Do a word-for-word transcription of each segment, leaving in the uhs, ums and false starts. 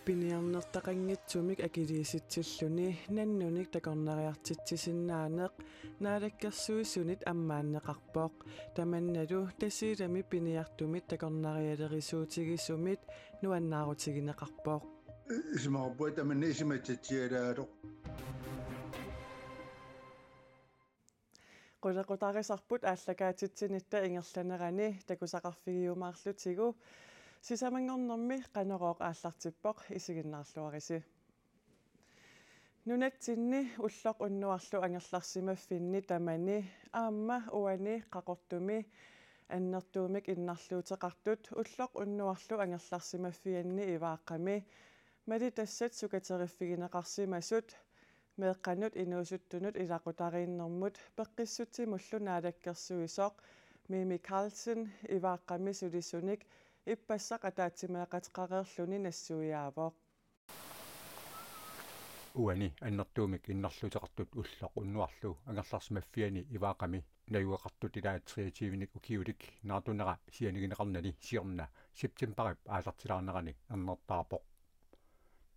Piniarnertaqanngitsumik akiliisitsilluni nannunik takornariartitsisinnaaneq Naalakkersuisunit ammaanneqarpoq. Tamannalu Tasiilami piniartumit takornarialerisuutigisumit nuannaarutigineqarpoq. Isumaqarpunga tamanna isumassaatsialaartoq. Qulequtarisarput aallakaatitsinitta ingerlanerani takusaqarfigiumaarlutigu. Sisamanngornermi Qanorooq aallartippoq, isiginnaarluarisi. Nunatsinni ulloq unnuarlu angerlarsimaffinni tamani aamma uani Qaqortumi annertuumik innarluuteqartut ulloq unnuarlu angerlarsimaffianni Ivaaqqami malitassat sukateriffigineqarsimasut meeqqanut inuusuttunut ilaqutariinnermut peqqissutsimullu naalakkersuisoq Mimi Karlsen Ivaaqqami sulisunik ippassaq ataatsimeeqateqareerluni nassuiaavoq. Uani annertuumik innarluuteqartut ulloq unnuarlu angerlarsimaffianni Ivaaqqami najugaqartut ilaat treogtyvenik ukiulik naartunera sianigineqarnani siorna septembarip aallartilaarnerani annertaarpoq.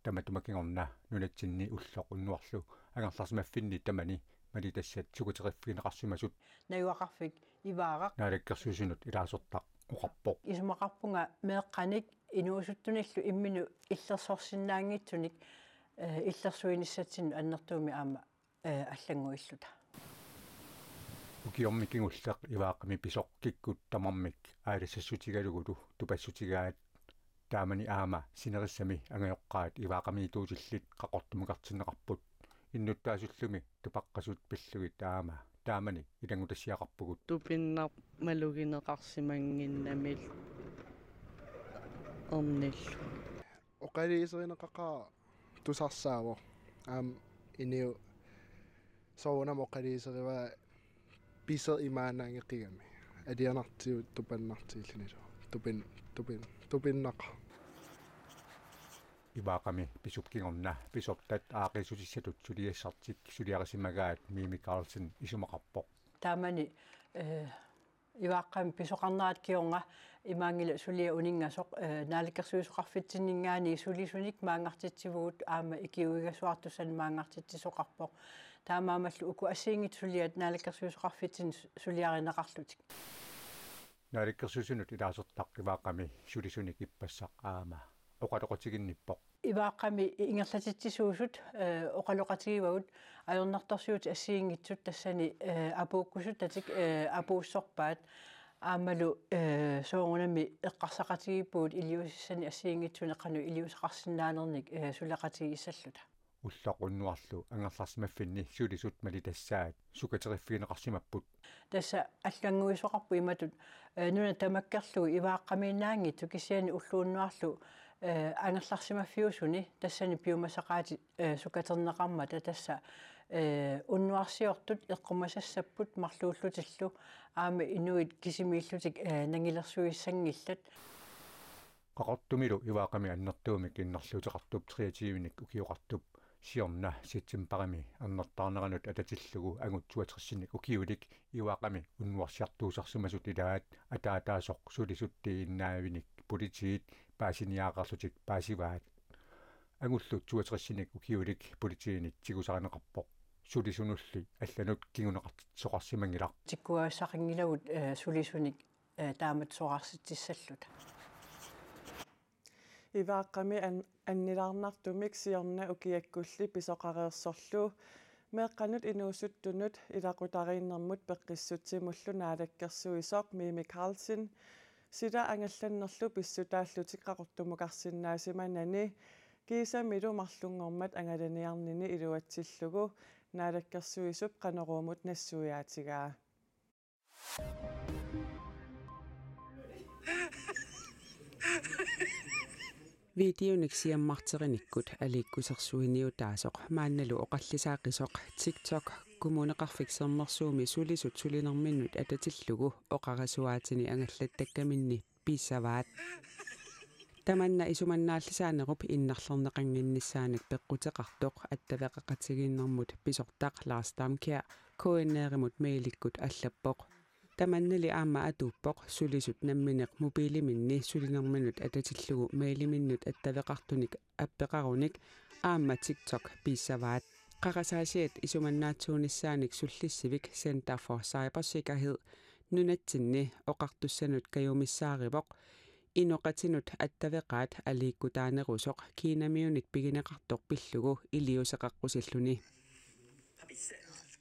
Tamatuma kingorna nunatsinni ulloq unnuarlu angerlarsimaffinni tamani malitassat sukateriffigineqarsimasut najugaqarfik Ivaaraq naalakkersuisunut ilaasortaq oqarpoq. Isumaqarpunga meeqqanik inuusuttunillu imminut illersorsinnaanngitsunik, eh, illersuinissatsinnut annertuumik aamma, eh, allannguilluta. Ukiormi kingulleq Ivaaqqami pisoq kikkut tamarmik aalassassutigalugulu tupassutigaat. Taamani aamma sinerissami angajoqqaat Ivaaqqamiituutillit Qaqortumukartinneqarput. Innuttaasullumi tupaqqasut pillugit aamma taamani ilanngutassiaqarpugut. Tupinnaq malugineqarsimannginnamillu ernillu. Oqaluuserineqaqaaq tusarsaavoq. Aamma inuit soorunami oqaluuserivaa pisoq imaannaanngeqigami. Alianartigut tupannartiillunilu. Tupin-, tupin-, tupinnaqaaq. Ivaaqqami pisup kingorna pisortat aaqqiissutissatut suliassartik suliarisimagaat Mimi Karlsen isumaqarpoq. Taamani, eh, Ivaaqqami pisoqarnerat kingorna imaanngilaq suliaq uninngasoq, eh, naalakkersuisoqarfitsinninngaanniit sulisunik maanngartitsivugut aamma ikiuigasuartussanik maanngartitsisoqarpoq. Taamaammallu uku assigiinngitsut suliat naalakkersuisoqarfitsinni su-, suliarineqarlutik. Naalakkersuisunut ilaasortaq Ivaaqqami sulisunik ippassaq aamma oqaloqatiginnippoq. Ivaaqqami ingerlatitsisuusut, eh, oqaloqatigivagut ajornartorsiutit assigiinngitsut tassani, eh, apuukkusutatik, eh, apuussorpaat aammalu, eh, soorunami eqqarsaqatigiippugut iliuusissanik assigiinngitsunik qanoq iliuuseqarsinnaanernik, eh, suleqatigiissalluta. Ulloq unnuarlu angerlarsimaffinni sulisut malitassaat sukateriffigineqarsimapput. Tassa allannguisoqarpoq imatut, eh, nuna tamakkerlugu Ivaaqqamiinnaanngitsoq kisianni ulloq unnuarlu, eh, angerlarsimaffiusuni tassani piumasaqaatit, eh, sukaterneqarmata tassa, eh, unnuarsiortut eqqumasassapput marluullutillu aamma inuit kisimiillutik, eh, nangilersuissanngillat. Qaqortumilu Ivaaqqami annertuumik innarluuteqartup treogtyvenik ukioqartup siorna septembarimi annertaarneranut atatillugu angut toogtresinik ukiulik Ivaaqqami unnuarsiartuusarsimasut ilaat ataataasoq sulisuttiinnaavinik politiit paasiniaaqarlutik paasivaat. Angullu toogtresinik ukiulik politiinit tigusarineqarpoq. Sulisunulli allanut kinguneqartitsisoqarsimanngilaq. Tikkuassaqanngilagut, eh, sulisunik, eh, taamatut sorarsitsissalluta. Ivaaqqami an-, annilaarnartumik siorna ukiakkulli pisoqareersorlu meeqqanut inuusuttunut ilaqutariinnermut peqqissutsimullu naalakkersuisoq Mimi Karlsen sila angallannerlu pissutaallutik Qaqortumukarsinnaasimanani kiisamilu marlunngormat angalaniarnini iluatsillugu naalakkersuisup Qanoruumut nassuiaatigaa. Videonik siammarterinikkut aliikkusersuiniutaasoq maannalu oqallisaaqisoq TikTok Kommuneqarfik Sermersuumi sulisut sulinerminnut atatillugu oqarasuaatini angallattakkaminni piissavaat. Tamanna isumannaallisaanerup innarlerneqannginnissaanik peqquteqartoq attaveqaqatigiinnermut pisortaq Lars Damkjær K N R-imut mailikkut allappoq. Tamannali aamma atuuppoq sulisut nammineq mobiiliminni sulinerminut atatillugu mailiminnut attaveqartunik appeqarunik aamma TikTok piissavaat. Qarasaasiat isumannaatsuunissaanik sullissivik Center for Cybersikkerhed nunatsinni oqartussanut kajumissaarivoq inoqatinut attaveqaat aliikkutaanerusoq Kinamiunit pigineqartoq pillugu iliuuseqaqqusilluni.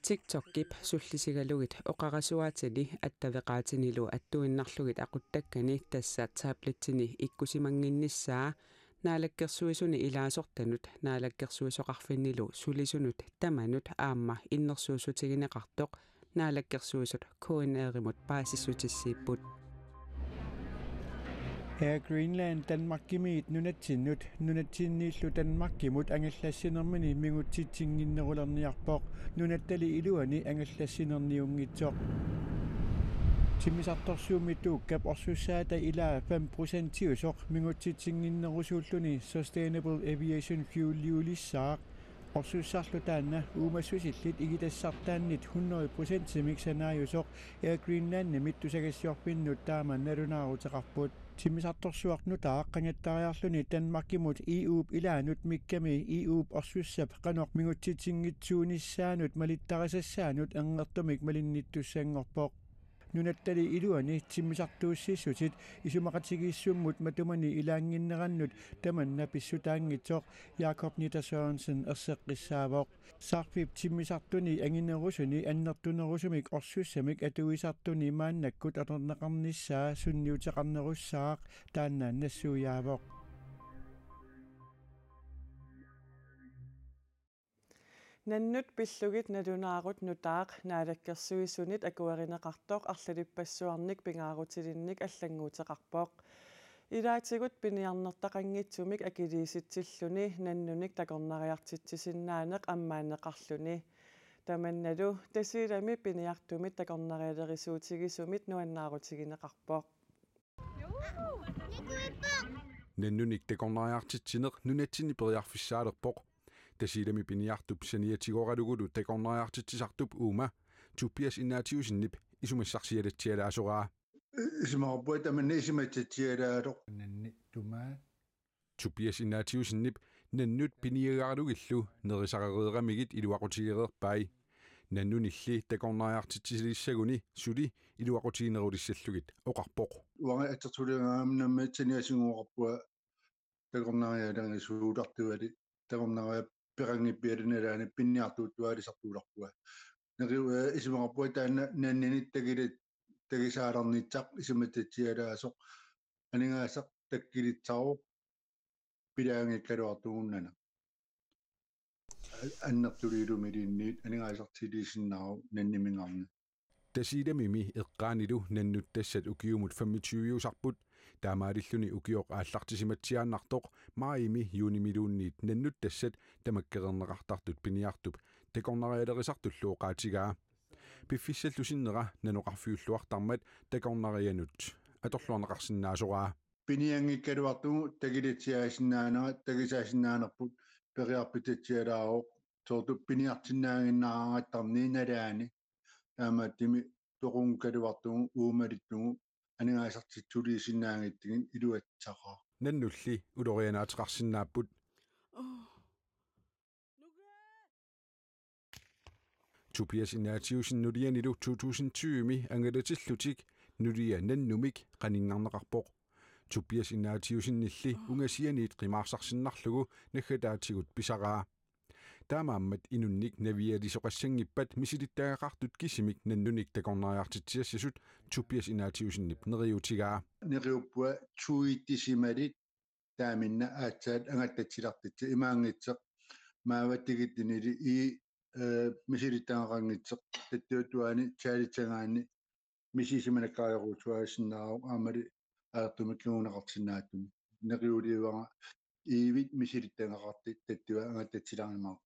TikTokip sullisigalugit oqarasuaatini attaveqaatinilu attuinnarlugit aquttakkani tassa tabletsini ikkusimannginnissaa Naalakkersuisuni ilaasortanut Naalakkersuisoqarfinnilu sulisunut tamanut aamma innersuussutigineqartoq Naalakkersuisut K N R-imut paasissutissiipput. Air Greenland Danmarkimiit nunatsinnut, nunatsinniillu Danmarkimut angallassinermini mingutsitsinnginnerulerniarpoq, nunattali iluani angallassinerniunngitsoq. Timmisartorsuummi Tuukkap orsussaata ilaa fem procentiusoq mingutsitsinnginnerusuulluni Sustainable Aviation Fueliulissaaq. Orsussarlu taanna uumassusillit igitassartaannit hundrede procentimik sanaajusoq Air Greenlandimit tusagassiorfinnut taama nalunaaruteqarput. Timmisartorsuaq nutaaq qangattariarluni Danmarkimut E U-p ilaanut mikkami E U-p orsussap qanoq mingutsitsinngitsiunissaanut malittarisassaanut angertumik malinnittussanngorpoq. Nunattali iluani timmisartuussissutit isumaqatigiissummut matumani ilaannginnerannut tamanna pissutaanngitsoq Jakob Nitter Sørensen erseqqissaavoq. Sarfip timmisartuni anginerusuni annertunerusumik orsussamik atuisartuni maannakkut atorneqarnissaa sunniuteqarnerussaaq taanna nassuiaavoq. Nannut pillugit nalunaarut nutaaq Naalakkersuisunit akuerineqartoq arlalippassuarnik pingaarutilinnik allannguuteqarpoq. Ilaatigut piniarnertaqanngitsumik akiliisitsilluni nannunik takornariartitsisinnaaneq ammaanneqarluni. Tamannalu Tasiilami piniartumit takornarialerisuutigisumit nuannaarutigineqarpoq. Nannunik takornariartitsineq nunatsinni periarfissaalerpoq. Tasiilami piniartup saniatigooralugu takornariartitsisartup uuma Tobias Ignatiussenip isumassarsialatsialaasoraa. Isumaqarpunga tamanna isumassarsialaartoq. Nanni tumaa. Tobias Ignatiussenip nannut piniagaralugillu nerisarereeramigit iluaqutigereerpai. Nannunilli takornariartitsilissaguni suli iluaqutiginerulissallugit oqarpoq. Uanga atersuligaamnammi saniatigooqarpunga takornarialerisuutartuali takornariat peqanngippialinalaani piniartuuttuaalisartuularpunga. Neriu, eh, isumaqarpunga taanna nanninik takilat-, tagisaalernissaq isumassarsialaasoq aningaasaq takkulissaavoq pilaanngikkaluartugut nana. Annertuliillumilinniit aningaasartiliisinnaavoq nanniminngaanniit. Tasiilamimi eqqaanilu nannut tassat ukiumut femogtyve-usarput, taamaalilluni ukioq aallartisimatsiaannartoq maajimi juunimiluunniit nannut tassat tamakkereerneqartartut piniartup takornarialerisartullu oqaatigaa. Piffissallu sinnera nanoqarfiulluartarmat takornarianut atorluarneqarsinnaasoraa. Pinianngikkaluartugut takilatsiaasinnaanera, takisaasinnaanerput periarfissatsialaavoq, soorlu piniarsinnaaginnaraangattarnini nalaani. Taamaattumik toqunngilaartugut uumaluttut aningaasartitsuliisinnaanngitsumik iluatsisaqaaq. Nannulli ulorianaateqarsinnaapput. Tobias Ignatiussen nulianilu to tusind tyve-mi angalatillutik nulia nannumik qaninngarneqarpoq. Tobias Ignatiussenilli ungasianiit qimaarsarsinnarlugu naggataatigut pisaraa. Taamaammat inunnik navialisoqassanngippat misilittagaqartut kisimik nannunik takornariartitsisassasut Tobias Ignatiussenip neriuutigaa. Neriuppunga tuitisimalit taaminna aatsaat angattatsilartitsi imaanngitsoq maavatigittinili i, eh, misilittagaqanngitsoq tattuattuaani taalitsagaanni misisimanakkaajorujussuaasinnaavoq aammali ajortumik kinguneqarsinnaattumik. Neriuliivara iivit misilittagaqartut tattua angattatsilaarimaartut.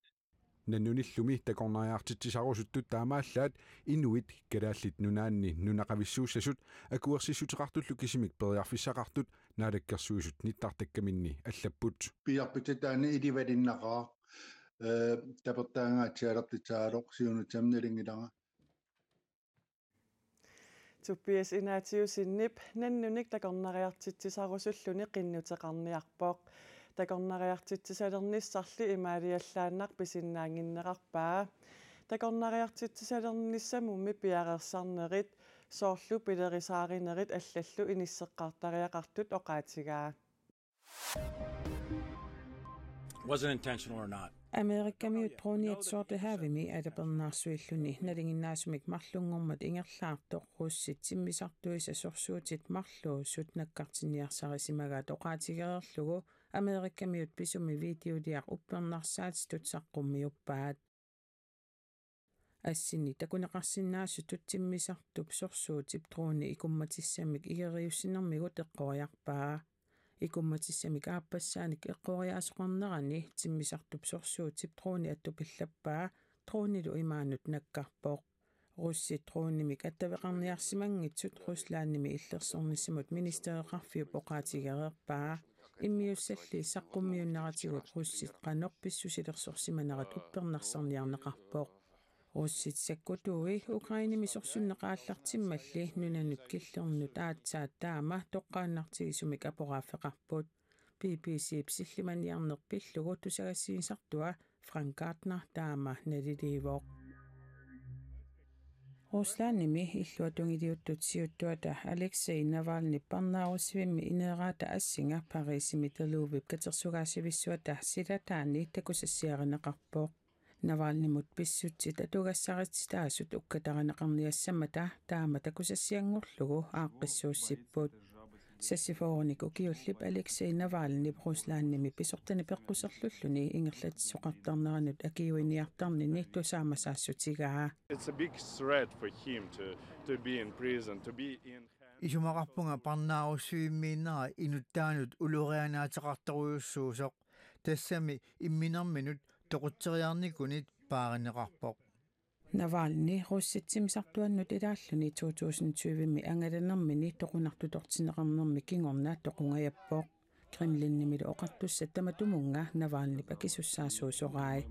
Nannunillumi takornariartitsisarusuttut taamaallaat inuit Kalaallit Nunaanni nunaqavissuussasut akuersissuteqartullu kisimik periarfissaqartut Naalakkersuisut nittartakkaminni allapput. Piiarpitsitaani ilivalinnaqa, eh, tapertaangaatsialertussaavoq siunissami nalunngilara. Tobias Ignatiussip nannunik takornariartitsisarusulluni qinnuteqarniarpoq. Takornariartitsisalernissarli imaaliallaannaq pisinnaannginnerarpaa. Takornariartitsisalernissamummi piareersarnerit, soorlu pilerisaarinerit allallu inisseqqaartariaqartut oqaatigaa. Was it intentional or not? Amerikamiut droniat Sortehavimi atapernaarsuilluni nalinginnaasumik marlunngormat ingerlaartoq russit timmisartuisa sorsuutit marluusut nakkartinniarsarisimagaat oqaatigereerlugu Amerikamiut pisumi videoliaq uppernarsaatitut saqqummiuppaat. Assinni takuneqarsinnaasutut timmisartup sorsuutip droni ikummatissamik igeriussinermigut eqqoriarpaa. Ikummatissamik aappassaanik eqqoriaasoqarnerani timmisartup sorsuutip droni attupillappaa, dronilu imaanut nakkarpoq. Russit dronimik attaveqarniarsimanngitsut Ruslandimi illersornissamut ministereqarfiup oqaatigereerpaa. Immiussalli saqqummiunneratigut russit qanoq pissusilersorsimanerat uppernarsarniarneqarpoq. Russit sakkutuui Ukrainemi sorsunneq aallartimmalli nunanut killernut aatsaat taama toqqaannartigisumik aporaaffeqarput. B B C-p sillimaniarneq pillugu tusagassiisartua Frank Gardner taama naliliivoq. Ruslandimi illuatungiliuttut siuttuata Alexei Navalny parnaarussivimmi ineeraata assinga Parisimi Deluvip katersugaasivissuata silataani takusassiarineqarpoq. Navalnymut pissutsit atugassarititaasut ukkatarineqarniassammata taama takusassianngorlugu aaqqissuussipput. Sassifoorunik ukiullip Alexei Navalny Ruslandimi pisortani peqquserlulluni ingerlatsisoqartarneranut akiuiniartarnini tusaamasaassutigaa. It's a big threat for him to, to be in prison, to be in hands. Isumaqarpunga parnaarussivimmiinnera inuttaanut ulorianaateqartorujussuusoq, tassami imminerminut toqutseriarnikunit paarineqarpoq. Navalny russit timmisartuannut ilaalluni to tusind tyve-mi angalanermini toqunartutortinneqarnermi kingorna toqungajappoq. Kremlinimilu oqartussat tamatumunnga Navalnyp akisussaasuusorai.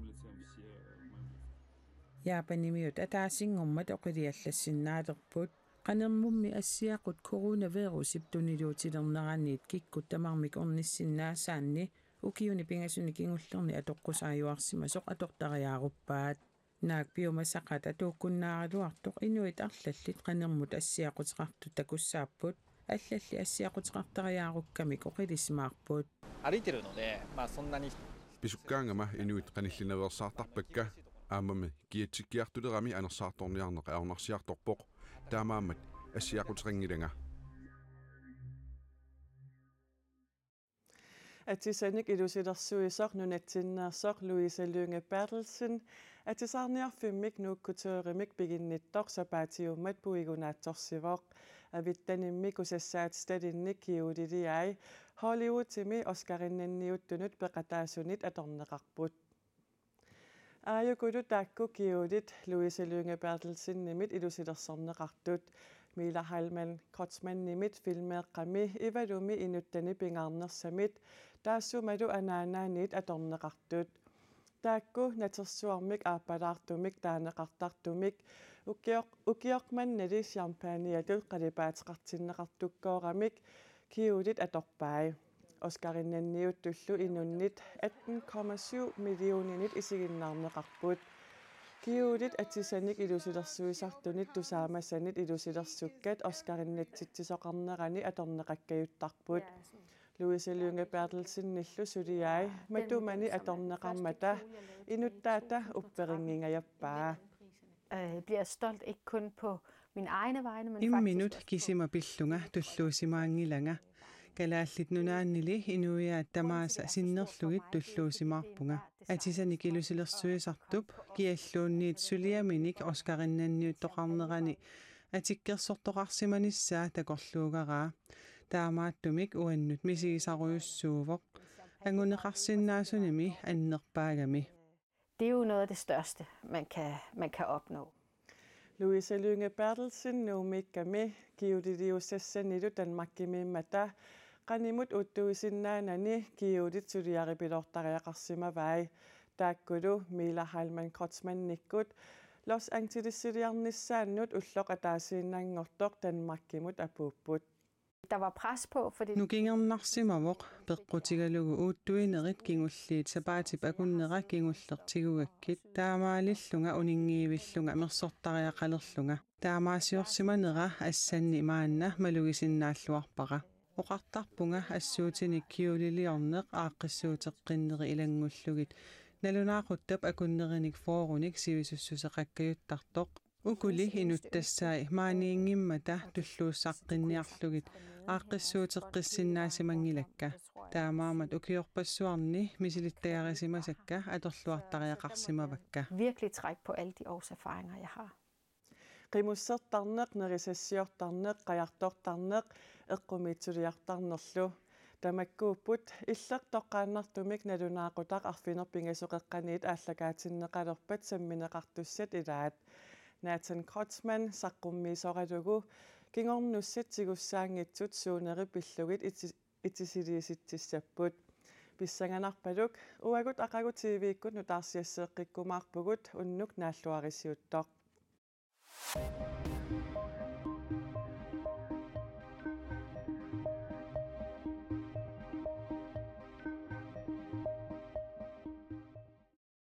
Japanimiut ataasinngormat oqiliallassinnaalerput. Qanermummi assiaqut coronavirusip tuniluutilerneraniit kikkut tamarmik ornissinnaasaanni ukiuni pingasuni kingullerni atoqqusaajuarsimasoq atortariaaruppaat. Naak piumasaqaat atuukkunnaaraluartoq inuit arlallit qanermut assiaquteqartut takussaapput, allalli assiaquteqartariaarukkamik oqilisimaarput. 歩いてるので、まあそんなに Pisukkaangama inuit qanillinaveersaartarpakka, aammami kiatsikkiartulerami anersaartorniarneq ajornarsiartorpoq, taamaammat assiaquteqanngilanga. Atisanik ilusilersuisoq nunatsinneersoq Louise Lynge Berthelsen atisaarniarfimmik Nuuk Couturimik piginnittoq sapaatiummat puigunaatsorsivoq. Avittanimmi kusassaatitalinnik kjoleliai Hollywoodimi Oscarinnanniuttunut peqataasunit atorneqarput. Aajukulu taakku kjolit Louise Lynge Berthelsenimit ilusilersorneqartut. Mila Heilmann Kreutzmannimit filmeeqqami Ivalumi inuttani pingaarnersamit taassumalu anaanaanit atorneqartut. Taakku natersuarmik aappalaartumik taaneqartartumik ukioq-, ukioq mannali champagneatut qalipaateqartinneqartukkooramik kjolit atorpai. Oscarinnanniuttullu inunnit atten komma syv millioninit isiginnaarneqarput. Kjolit atisanik ilusilersuisartunit tusaamasanit ilusilersukkat Oscarinnatsitsisoqarnerani atorneqakkajuttarput. Louise Lynge Berthelsenillu suliai matumani atorneqarmata inuttaata upperinngingajappaa. Øh, jeg bliver stolt ikke kun på mine egne vegne, men Imminut faktisk også på kisima pillunga tulluusimaanngilanga. Kalaallit Nunaannili inuiaat tamaasa sinnerlugit tulluusimaarpunga. Atisanik ilusilersuisartup kialluunniit suliaminik Oscarinnanniuttoqarnerani atikkersortoqarsimanissaa takorluugaraa. Taamaattumik uannut misigisarujussuuvoq. Anguneqarsinnaasunimi annerpaagami. Det er jo noget af det største, man kan, man kan opnå. Louise Lynge Berthelsen Nuummiikkami kjoliliussassanilu Danmarkimiimmata qanimut uuttuisinnaanani kjolit suliaripiloortariaqarsimavai. Taakkulu Mila Heilmann Kreutzmannikkut Los Angelesiliarnissaannut ulloq ataasiinnanngortoq Danmarkimut apuupput. Der var pres på, fordi Nukingernarsimavoq, peqqutigalugu uuttuinerit kingulliit sapaatip akunnera kingulleq tigugakkit, taamaalillunga uninngiivillunga mersortariaqalerlunga. Taamaasiorsimanera assanni maanna malugisinnaalluarpara. Oqartarpunga assuutinik kjoleliorneq aaqqissuuteqqinneri ilanngullugit nalunaaquttap akunnerinik fyrrenik sivisussuseqakkajuttartoq. Ukuli inuttassaat maaniinngimmata tulluussaqqinniarlugit aaqqissuuteqqissinnaasimanngilakka. Taamaammat ukiorpassuarni misilittagarisimasakka atorluartariaqarsimavakka. Virkelig trække på alle de års erfaringer, jeg har. Qimussertarneq, nerisassiortarneq, qajartortarneq, eqqumiitsuliortarnerlu. Tamakkuupput illit toqqaannartumik nalunaaqutaq arfineq-pingasoqeqqaniit aallakaatinneqalerpat sammineqartussat ilaat. Nathan Kreutzmann saqqummiisoralugu kingornussat tigussaanngitsut suuneri pillugit iti-, itisiliisitsissapput. Pissanganarpaluk, uagut aqagu T V-kkut nutaarsiasseeqqikkumaarpugut, unnuk naalluarisiuttoq.